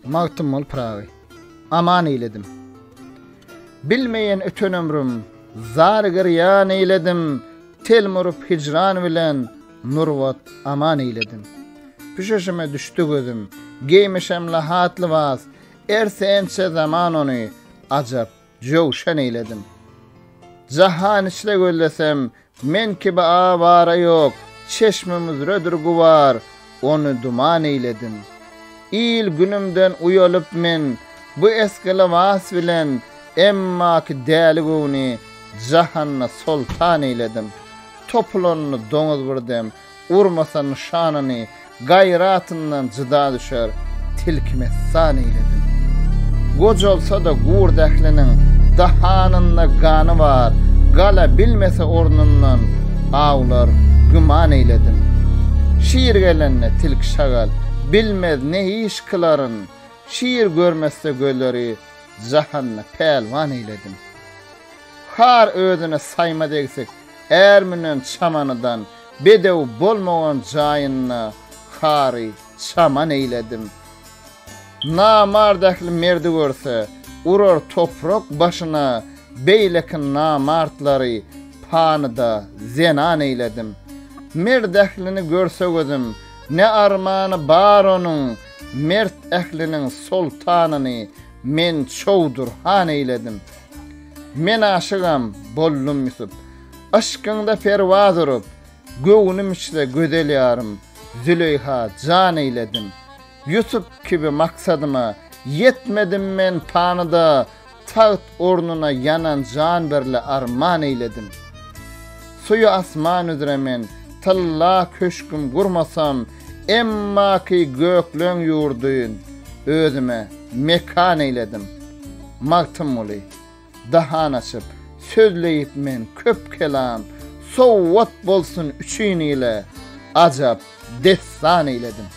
Magtymguly Pyragy. Aman eýledim. Bilmeýen öten ömrüm, zar girýan eýledim, Telmuryp hijran bilen nurbat aman eýledim. Püşeşime düşdi gözüm, geýmişem lahat lybas, Erse ençe zaman ony ajap jöwşen eýledim. Jahan içre gözlesem, men kibi awara ýok, Çeşmim üzredir gubar, ony duman eýledim. Il-günümden uýalyp men bu eski lybas bilen, Emmaki däli göwni jahanda soltan eýledim. Topulanyny doňuz bir dem, Urmasa nyşanyny, gaýratyndan jyda düşer, tilki messan eýledim. Gojalsa-da gurt ähliniň dahanynda gany bar, gala bilmese ornundan awlar güman eýledim. Şir gelende tilki şagal bilmez ne iş kylaryn, şir görmese gözleri jahanda pälwan eýledim. Har özüne saýmaz egsik, Är münen çamanydan, Bedew bolmagan jaýynda Hary çaman eýledim. Namart ähli merdi görse, Urar toprak başyna, Beýleki namartlary Panyda zenan eýledim. Mert ählini görse gözüm, Ne armany bar onuň, Mert ähliniň soltanyny Men Çowdur han eýledim. Men aşygam boldum Ýusup. Yşkyňda perwaz urup, Göwnüm içre gözel ýarym, Züleýha jan eýledim. Ýusup kibi maksadyma Ýetmedim men panyda, Tagt ornuna ýanan jan birle arman eýledim. Suýy asman üzre men Tylla köşgüm gurmasam, Emmaki gökleň ýurdun Özüme mekan eýledim. Magtymguly, dahan açyp, sözleýip men köp kelam, Sowgat bolsun üçin ile, ajap dessan eýledim.